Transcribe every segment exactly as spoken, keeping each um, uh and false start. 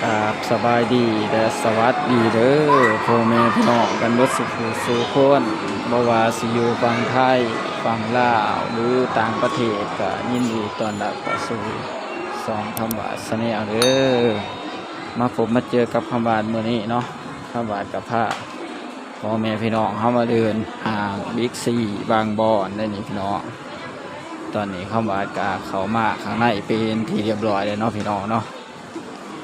ครับ สบายดีและสวัสดีเด้อ พ่อแม่พี่น้องกันเบิดสุขสู่คน บ่ว่าสิอยู่ฝั่งไทย ฝั่งลาว หรือต่างประเทศ ก็ยินดีต้อนรับเข้าสู่ช่องคำหวาดแชนแนลเด้อ มาพบมาเจอกับคำหวาดมื้อนี้เนาะ คำหวาดก็พาพ่อแม่พี่น้องเฮามาเดินห้างบิ๊กซีบางบอนได้นี่พี่น้อง ตอนนี้คำหวาดก็เข้ามาข้างในเป็นที่เรียบร้อยแล้วเนาะพี่น้องเนาะ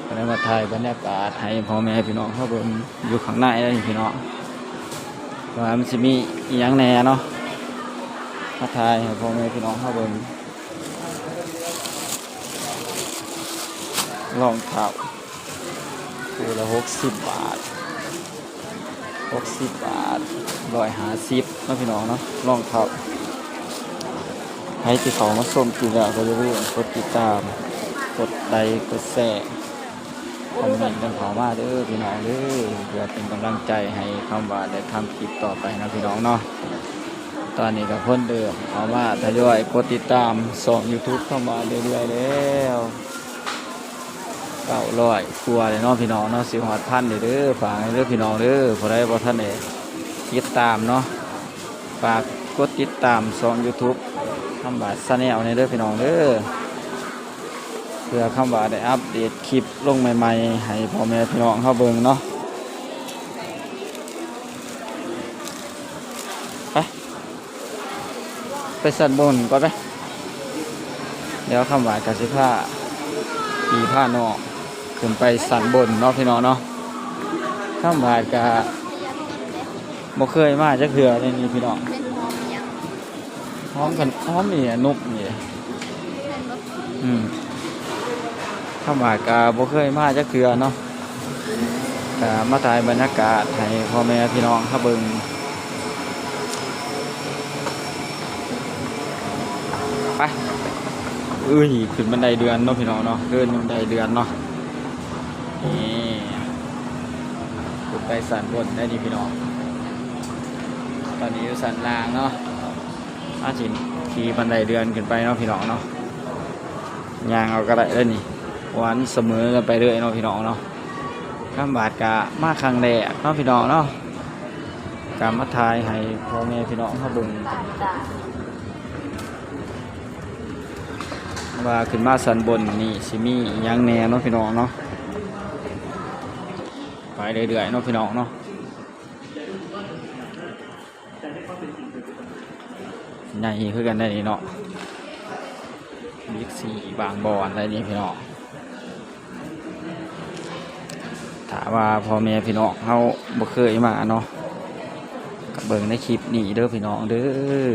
ก็ได้มาถ่ายบรรยากาศให้พ่อแม่พี่น้องเฮาเบิ่งอยู่ข้างในแล้วนี่พี่น้อง ว่ามันสิมีอิหยังแหน่เนาะ มาถ่ายให้พ่อแม่พี่น้องเฮาเบิ่ง รองเท้า คู่ละหกสิบบาท หกสิบบาท ร้อยห้าสิบเนาะพี่น้องเนาะ รองเท้า ใครที่เข้ามาชมคลิปแล้วก็อย่าลืมกดติดตาม กดไลค์ กดแชร์ คอมเมนต์กันเข้ามาเด้อพี่น้องเด้อ เพื่อเป็นกำลังใจให้คำหวาดได้ทำคลิปต่อไปนะพี่น้องเนาะ ตอนนี้ก็คนเดิมเข้ามาทยอยกดติดตามช่องยูทูบคำหวาดเรื่อยๆแล้ว เก้าร้อยกว่าเลยเนาะพี่น้องเนาะ สิฮอดพันเลยเด้อ ฝากให้เด้อพี่น้องเด้อ ผู้ใดบ่ทันได้ติดตามเนาะ ฝากกดติดตามช่องยูทูบคำหวาดแชนแนลแหน่เด้อพี่น้องเด้อ เพื่อคำหวาดได้อัปเดตคลิปลงใหม่ๆให้พ่อแม่พี่น้องเฮาเบิ่งเนาะ ไป ไปชั้นบนก่อนไป เดี๋ยวคำหวาดก็สิพาพี่พาน้องขึ้นไปชั้นบนเนาะพี่น้องเนาะ คำหวาดก็บ่เคยมาจักเทื่อเลยนี่พี่น้อง หอมกัน หอมนี่อะ นกนี่ อืม คำหวาดก็บ่เคยมาจักเทื่อเนาะ ก็มาถ่ายบรรยากาศให้พ่อแม่พี่น้องเฮาเบิ่ง ไป เอ้ย ขึ้นบันไดเดือนเนาะพี่น้องเนาะ เดินบันไดเดือนเนาะ นี่ ขึ้นไปชั้นบนได้นี่พี่น้อง ตอนนี้อยู่ชั้นล่างเนาะ อาจสิขี่บันไดเดือนขึ้นไปเนาะพี่น้องเนาะ ย่างเอาก็ได้เด้อนี่ หวานเสมอกันไปเรื่อยเนาะพี่น้องเนาะ คำหวาดก็มาครั้งแรกเนาะพี่น้องเนาะ ก็มาถ่ายให้พ่อแม่พี่น้องเฮาเบิ่ง ว่าขึ้นมาชั้นบนนี่สิมีอิหยังแหน่เนาะพี่น้องเนาะ ไปเรื่อยๆเนาะพี่น้องเนาะ ใหญ่คือกันได้นี่เนาะ บิ๊กซีบางบอนได้นี่พี่น้อง ถ้าว่าพ่อแม่พี่น้องเฮาบ่เคยมาเนาะ ก็เบิ่งในคลิปนี้เด้อพี่น้องเด้อ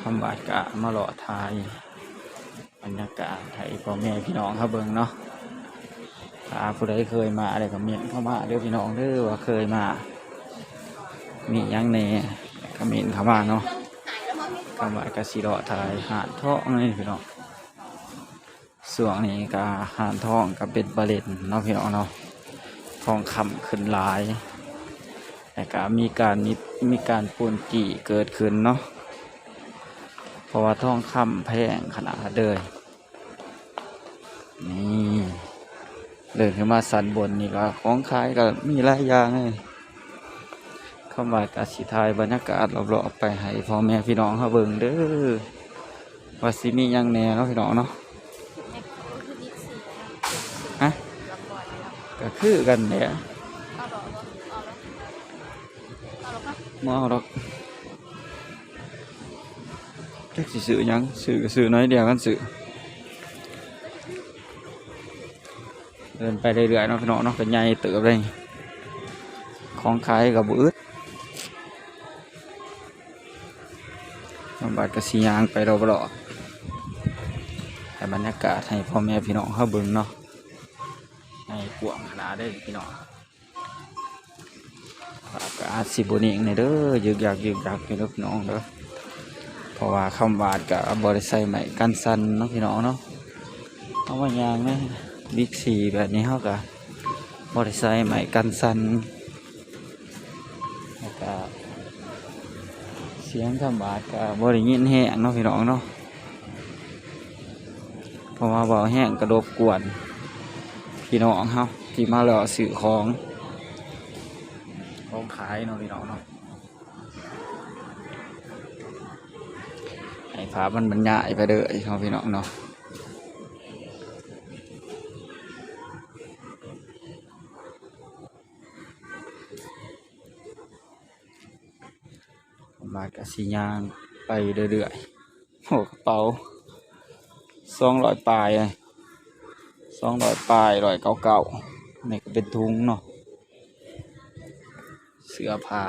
คำหวาดก็มาเลาะถ่ายบรรยากาศให้พ่อแม่พี่น้องเฮาเบิ่งเนาะ ถ้าผู้ใดเคยมาแล้วก็เม้นเข้ามาเด้อพี่น้องเด้อ ว่าเคยมา มีหยังแหน่ก็เม้นเข้ามาเนาะ คำหวาดก็สิเลาะถ่ายห้านทองนี่พี่น้อง ช่วงนี้ก็ห้านทองก็เป็นประเด็นเนาะพี่น้องเนาะ ทองคำขึ้นหลาย แล้วก็มีการ มี มีการปล้นจี้เกิดขึ้นเนาะ เพราะว่าทองคำแพงขนาดเลย นี่ เดินขึ้นมาชั้นบนนี่ก็ของขายก็มีหลายอย่างเลย คำหวาดก็สิถ่ายบรรยากาศรอบๆไปให้พ่อแม่พี่น้องเฮาเบิ่งเด้อ ว่าสิมีหยังแหน่เนาะพี่น้องเนาะ ฮะ ก็คือกันแหละ บ่เอาดอก จักสิซื้อหยัง ซื้อก็ซื้อน้อยเดียวกันซื้อ เดินไปเรื่อยๆเนาะพี่น้องเนาะ ก็ใหญ่เติบเลย ของขายก็บ่อึด บาดก็สิย่างไปรอบๆ ให้บรรยากาศให้พ่อแม่พี่น้องเฮาเบิ่งเนาะ ให้กว้างขนาดเด้อพี่น้อง ภาพก็อาจสิบ่นิ่งแหน่เด้อ ยึกยักยึกยักอยู่เด้อพี่น้องเด้อ เพราะว่าคำหวาดก็บ่ได้ใส่ไม้กันสั่นเนาะพี่น้องเนาะ เอามาย่างในบิ๊กซีแบบนี้เฮาก็บ่ได้ใส่ไม้กันสั่น แล้วก็เสียงคำหวาดก็บ่ได้ยินแฮงเนาะพี่น้องเนาะ เพราะว่าเว้าแฮงก็รบกวน พี่น้องเฮาที่มาเลาะซื้อของ ของขายเนาะพี่น้องเนาะ ให้ภาพมันบรรยายไปเด้อเนาะพี่น้องเนาะ มาก็สิย่างไปเรื่อยๆ โอ้ กระเป๋า สองร้อยปลาย สองร้อยปลาย ร้อยเก้าเก้า นี่ก็เป็นถุงเนาะ เสื้อผ้า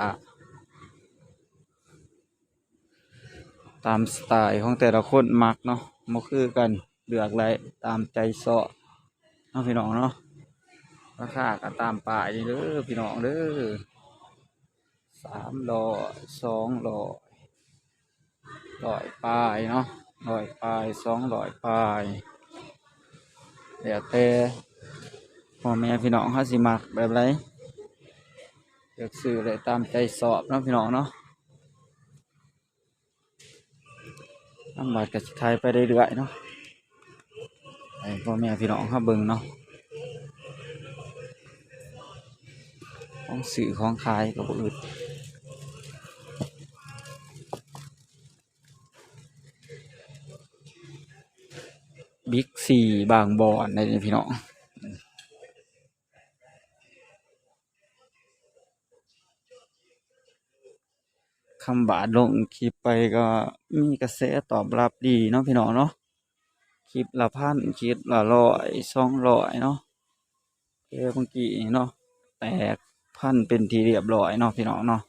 ตามสไตล์ของแต่ละคนมักเนาะ บ่คือกัน เลือกได้ตามใจชอบเนาะพี่น้องเนาะ ราคาก็ตามป้ายนี่เด้อพี่น้องเด้อ สามร้อย สองร้อย ร้อยปลายเนาะ ร้อยปลาย สองร้อยปลาย แล้วแต่พ่อแม่พี่น้องเฮาสิมักแบบใด เลือกซื้อได้ตามใจชอบเนาะพี่น้องเนาะ น้ำบาดก็สิขายไปเรื่อยๆเนาะ ให้พ่อแม่พี่น้องเฮาเบิ่งเนาะ ของซื้อของขายก็บ่อึด บิ๊กซีบางบอนได้นี่พี่น้อง คำบาดลงคลิปไปก็มีกระแสตอบรับดีเนาะพี่น้องเนาะ คลิปละพัน คลิปละร้อย สองร้อยเนาะ เอ้ เมื่อกี้เนาะ แตกพันเป็นที่เรียบร้อยเนาะพี่น้องเนาะ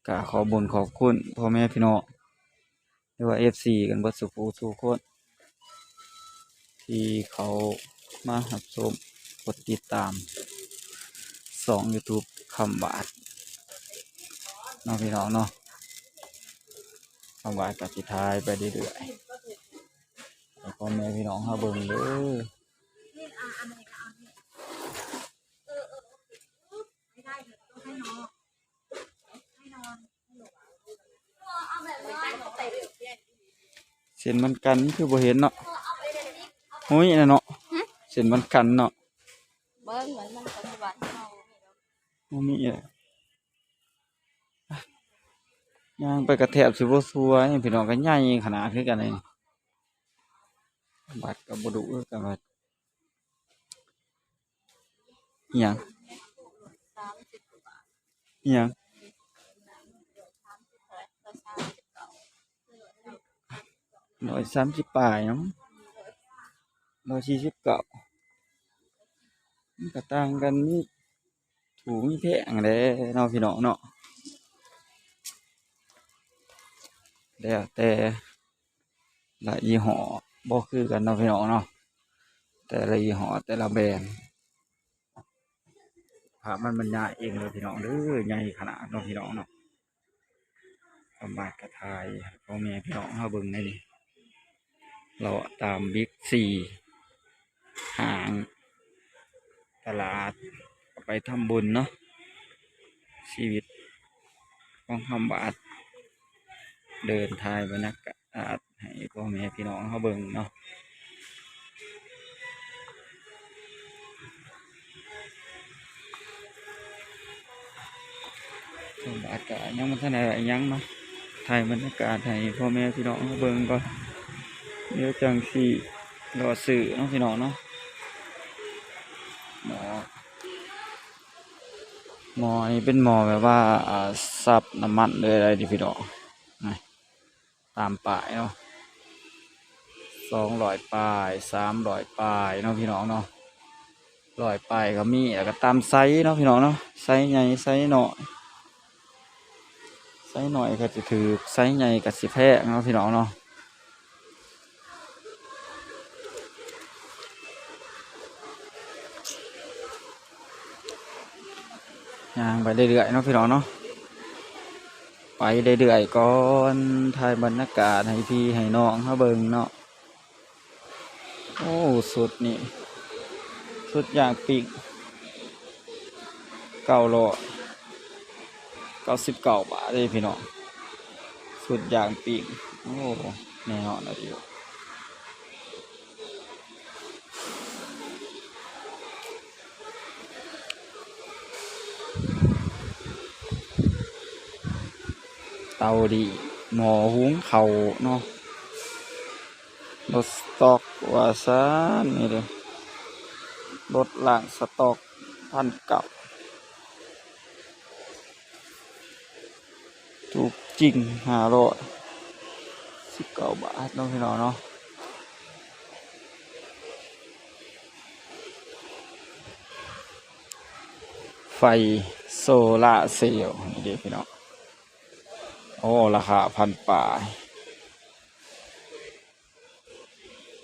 ก็ขอบุญขอบคุณพ่อแม่พี่น้อง หรือว่า เอฟซี กันเบิดสู่ผู้สู่คน ที่เขามารับชม กดติดตามช่อง YouTube คำบาดเนาะพี่น้องเนาะ คำบาดก็สิถ่ายไปเรื่อยๆ ให้พ่อแม่พี่น้องเฮาเบิ่งเด้อ เส้นมันกันคือบ่เห็นเนาะ หุยน่ะเนาะ หึ เส้นมันกันเนาะ เบิ่งเหมือนมันปัจจุบันเฮา บ่มีเลย ย่างไปกระแทบสิบ่สวย พี่น้องก็ใหญ่ขนาดคือกันเลย บัดก็บ่ดุคือกันบัด อิหยัง อิหยัง ร้อยสามสิบปลายเนาะ ร้อยสี่สิบเก้า มันก็ต่างกัน มีถูกมีแพงแหละเนาะพี่น้องเนาะ แล้วแต่ละยี่ห้อบ่คือกันเนาะพี่น้องเนาะ แต่ละยี่ห้อแต่ละแบรนด์ ภาพมันบรรยายเองเลยพี่น้องเด้อ ใหญ่ขนาดเนาะพี่น้องเนาะ คำบาดก็ถ่ายให้พ่อแม่พี่น้องเฮาเบิ่งได้นี่ เลาะตามบิ๊กซี ห้าง ตลาด ก็ไปทำบุญเนาะ ชีวิตของคำบาด เดินถ่ายบรรยากาศให้พ่อแม่พี่น้องเฮาเบิ่งเนาะ บรรยากาศยังบ่ทันได้อิหยังเนาะ ถ่ายบรรยากาศให้พ่อแม่พี่น้องเฮาเบิ่งก่อน เดี๋ยวจั่งสิเลาะซื้อเนาะพี่น้องเนาะ หม้อ หม้อนี่เป็นหม้อแบบว่า อ่า ซับน้ำมันเลยได้ดิพี่น้อง นะ ตามป้ายเนาะ สองร้อยปลาย สามร้อยปลายเนาะพี่น้องเนาะ ร้อยปลายก็มี แล้วก็ตามไซส์เนาะพี่น้องเนาะ ไซส์ใหญ่ ไซส์น้อย ไซส์น้อยก็สิถูก ไซส์ใหญ่ก็สิแพงเนาะพี่น้องเนาะ ย่างไปเรื่อยๆเนาะพี่น้องเนาะ ไปเรื่อยๆก่อน ถ่ายบรรยากาศให้พี่ให้น้องเฮาเบิ่งเนาะ โอ้ สุดนี่ สุดย่างปิ้ง เก้าร้อยเก้าสิบเก้าบาทเด้พี่น้อง สุดย่างปิ้ง โอ้ แน่นอนเลยอยู่ เ เอาดี หม้อหุงข้าวเนาะ รถสต๊อกว่าซั่น นี่เด้ รถล้างสต๊อก พันเก้า ถูกจริง ห้าร้อยสิบเก้าบาทเนาะพี่น้องเนาะ ไฟโซลาร์เซลล์นี่เด้พี่น้อง โอ้ ราคาพันปลาย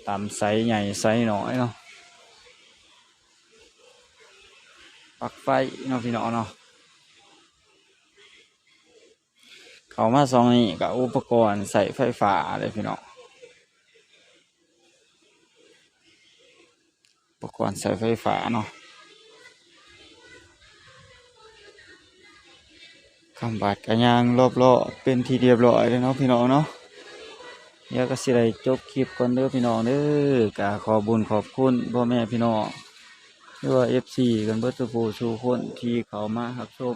ตามไซส์ใหญ่ไซส์น้อยเนาะ ปลั๊กไฟเนาะพี่น้องเนาะ เข้ามาช่องนี้ก็อุปกรณ์ใช้ไฟฟ้าเลยพี่น้อง อุปกรณ์ใช้ไฟฟ้าเนาะ คำบาดก็ย่างรอบๆ เป็นที่เรียบร้อยแล้วเนาะพี่น้องเนาะ เดี๋ยวก็สิได้จบคลิปก่อนเด้อพี่น้องเด้อ ก็ขอบุญขอบคุณพ่อแม่พี่น้อง หรือว่า เอฟซี กันเบิดสู่ผู้สู่คนที่เข้ามารับชม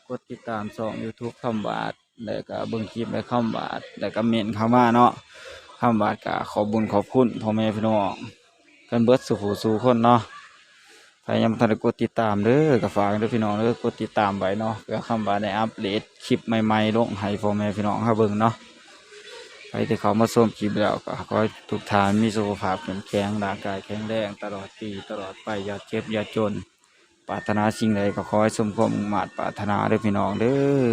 กดติดตามช่อง YouTube คำบาด แล้วก็เบิ่งคลิปและคำบาด แล้วก็เม้นเข้ามาเนาะ คำบาดก็ขอบุญขอบคุณพ่อแม่พี่น้อง กันเบิดสู่ผู้สู่คนเนาะ ใครยังบ่ทันได้กดติดตามเด้อ ก็ฝากเด้อพี่น้องเด้อ กดติดตามไว้เนาะ เพื่อคำบาดได้อัปเดตคลิปใหม่ๆ ลงให้พ่อแม่พี่น้องเฮาเบิ่งเนาะ ใครที่เข้ามาชมคลิปแล้วก็ขอให้ทุกท่านมีสุขภาพเข้มแข็ง ร่างกายแข็งแรง ตลอดปีตลอดไป อย่าเจ็บอย่าจน ปรารถนาสิ่งใดก็ขอให้สมความมุ่งมาดปรารถนาเด้อพี่น้องเด้อ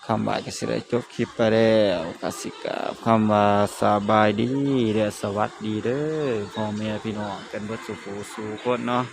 คำบาดก็สิได้จบคลิปไปแล้ว ก็สิกล่าวคำว่าสบายดีและสวัสดีเด้อ พ่อแม่พี่น้องกันเบิดสู่ผู้สู่คนเนาะ